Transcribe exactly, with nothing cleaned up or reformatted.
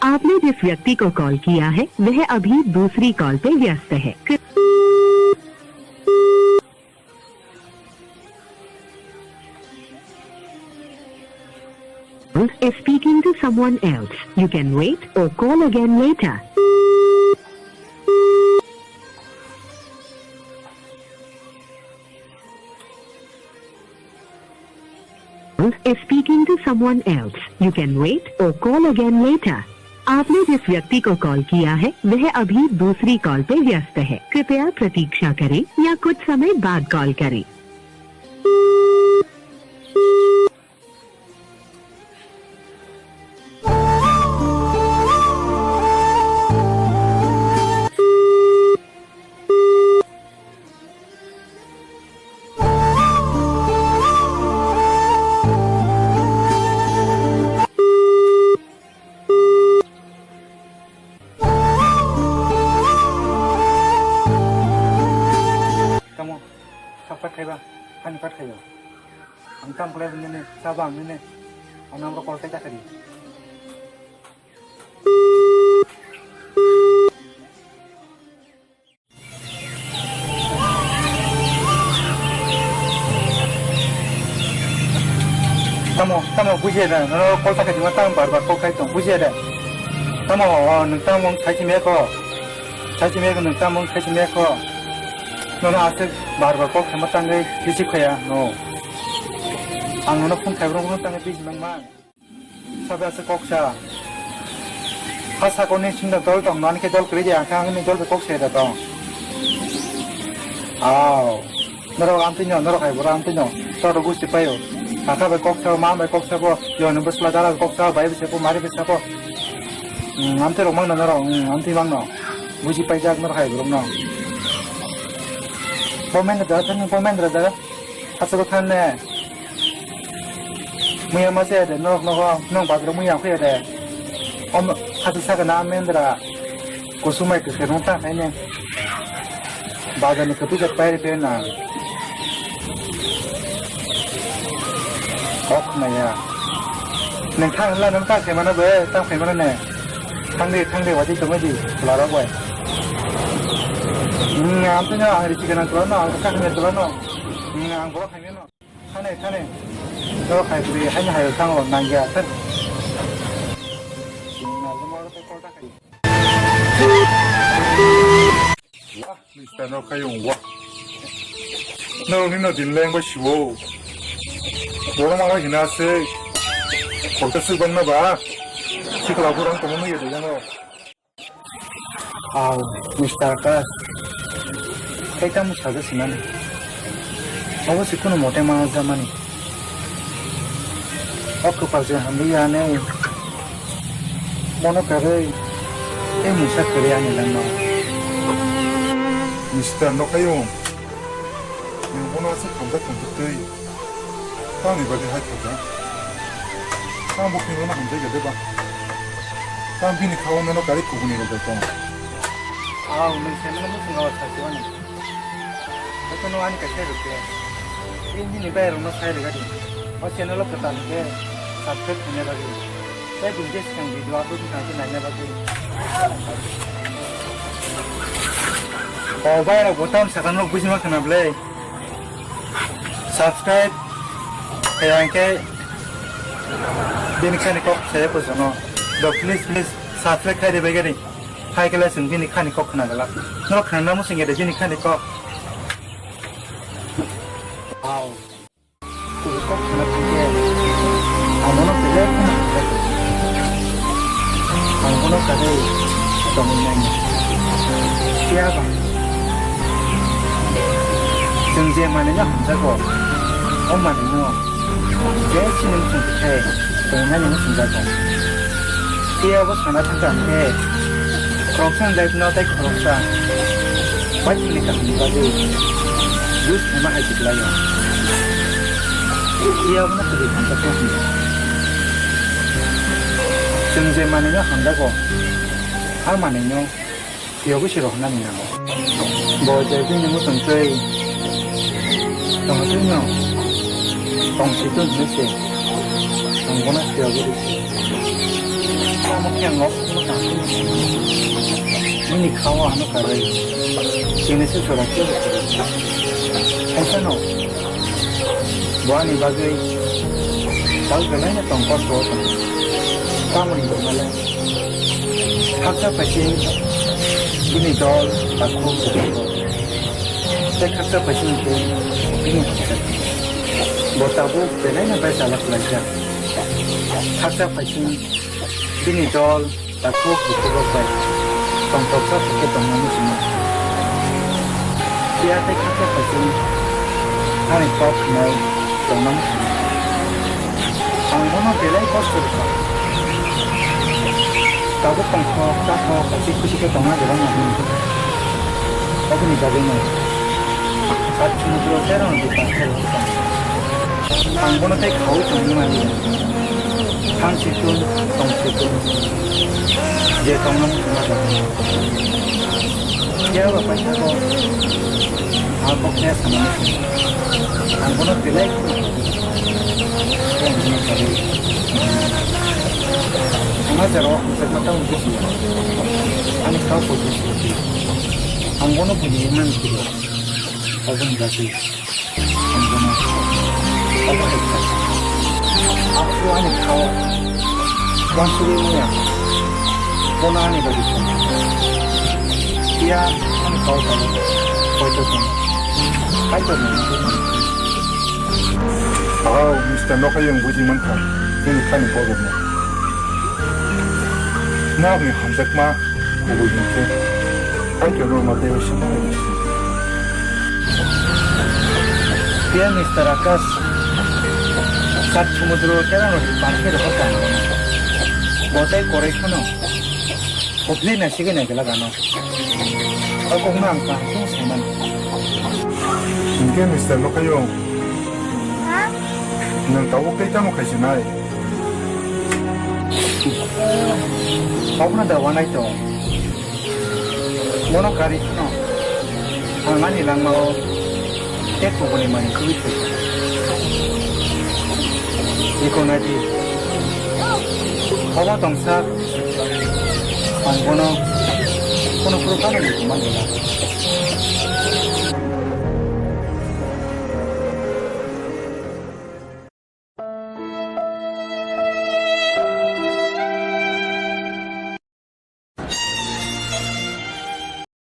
आपने जिस व्यक्ति को कॉल किया है, वह अभी दूसरी कॉल पे व्यस्त है। कृ- is speaking to someone else. You can wait or call again later. Is speaking to someone else. You can wait or call again later. आपने जिस व्यक्ति को कॉल किया है, वह अभी दूसरी कॉल पे व्यस्त है। कृपया प्रतीक्षा करें या कुछ समय बाद कॉल करें। Tamo, sak pat khaiba, ani pat khaiba. Ang tam khlai nini, sabo ang nini. Ang nang rok call khai ta khari. Tamo, tamo, bujiya da, noro call ta khai tamo, tamo bar bar call khai tong, bujiya da. Tamo, o, nwng tamo, khai simi ko. Khai simi ko, nwng tamo, khai simi ko. Nono aswk bar bar call khaima tangwi receive khaya, no. Ang nono phone khai borok no tangwi busy mangma. Sabe ase kok sa. Ha sakoni singda dol tong, nani khe dol kwrwi de, ang khe angni dol bai kok sa da tong. Aw. Norok amtwi no, norok hai boro amtwi no. Toro gusti payo. Kaka bai kok sa, ma bai kok sa bo, yo no bwsla dara bai kok sa, bai bai sa bo, mari bai sa bo. Hmm, amtwi rok mangno norok, hmm, amtwi mangno. Buji paijak norok hai borok no. Bo mendra da, tani bo mendra da. Hachalo thanne. Muya ma se de, norok nogo, nong bazar muya khuya de. Om, hati saka na mendra. Kusumai kuske nong ta khaine. Bazar ni kutu jat pairi pe na. Kok maya. Neng thang la nang ta khaimano be, ta khaimano ne. Thangdi, thangdi, wadi tongmai di, larok bai. Hmm, ang tanya, ang risi kana tulano, ang kaka kana tulano. Hmm, ang borok khaimano. Thane, thane. Norok hai bwrwi haino hai thango nangya, thang. Wah, mister no kayung wah. No, ni no din leng ba siwo. Borok ma hina se. Kolka se bang na ba. Sikla borok tongmani ya de jano. Aw, mister Akash, tei tamo saja sinani? Obo se kunu mote ma jamani. O kwpal se hamli ya ne. Bono kwrwi tei mungsa kwrwi ani langma. Mister Nokhayung, nwng bono aswk hamjak tongtwi twi. Tamni bagwi hai khaijak. Tamo bo phirmano hamjai gede ba. Tam bini khao nono gari kubuni rok bai tong. Aw, nwng saimano muchungo sachiwani. Haikhe no ani kaisa rwkhe. Tei nini bai rokno sai rwgadi. O channel o kwtal hwnkhe subscribe khaina bagwi. Tei buini je swkang video upload wngkha khe naina bagwi. O bai rok bo tam sakha no bujima khna bwle. Subscribe khaiyang khe bini khani kok saya pusono. Do please, please subscribe khai de bai gari. Khai kala sing bini khani kok khna gala. No khna namu sing de bini khani kok. Wow. Kubu kok khna thangkhe. Amono kele khna. Ang bono kadai tongwi nai. Phiya ba? Chwng je manwino hamjago, o manwino je chini muchungtwi khe tongnani muchungjago. Phiya bo sana thangkha hwnkhe, khoroksa ni life no tei khoroksa bai chini kahamni bagwi use khaima hai se kwlaio. Phiya bono kwrwi hamjakgo hwnwi. Chwng je manwino hamjago, a manwino Tiyogwi se rohornani nango. Bo je bini muchung twi tongtwino tongsi tong hinwi se ang bono tiyogwi rw se. Tamo khe ang lok tangkhe. Nini khao ano karwi. Chini se chora khe. Kaisa no. Bo ani bagwi. Tal belai no tong kosto tong. Tamoni bo male. Khaksa phaising. Bini dol. Takhu. Tei khaksa phaising tei. Bini khaksa. Bo tabuk belai no bai chalak laijak. Khaksa phaising. Bini dol, takhuk bukhuk rok bai tongthoksa khe tongmani simi. Phiya tei khaksa phaising ani kok khwnai tongmani simi. Ang bono belai kosto rwkha. Tabuk tongthok, chathok, kachi kuchi khe tongna jora nangmani. Oboni bagwino sak sumudro terano bwkha khe rwkha. Ang bono tei khaui tongwi mani. Thang si tun, tong si tun. Je tongno wngma tong. Phiya ba paisa ko. Ha kok khe sanani. Ang bono belai khe ang bono sabai. Ang ha jaro ang sakma tamo bujiya. Ani kau ko bujiya. Ang bono bujiya man kilo. Aboni bagwi. Ang bono. Abo hai kha. Aku ani khao. Wansugwi maya. Bono ani bagwi song. Iya ani khao tamo. Koito tamo. Kaitor ni. Oh, Mister Nokhayung buji mankha. Nini khani borokno. Nokni hamjakma kubui hinkhe. Kaitor no ma teibo sima hai. Phiya Mister Akash, sak sumudro terano parkhe rohor tang. Botai korai sono. Hopli na sige na gela gano. Ako huna ang kaham saiman. Hinkhe Mister Nokhayung. Nang tabuk tei tamo khai sinai. Kok na da wanai to. Bono kari kheno. Ang ani langmao tei kubuni mani twiwi thwi. Iko naidi. Obo tongsa. Ang bono kono phuru phano muchungma nila.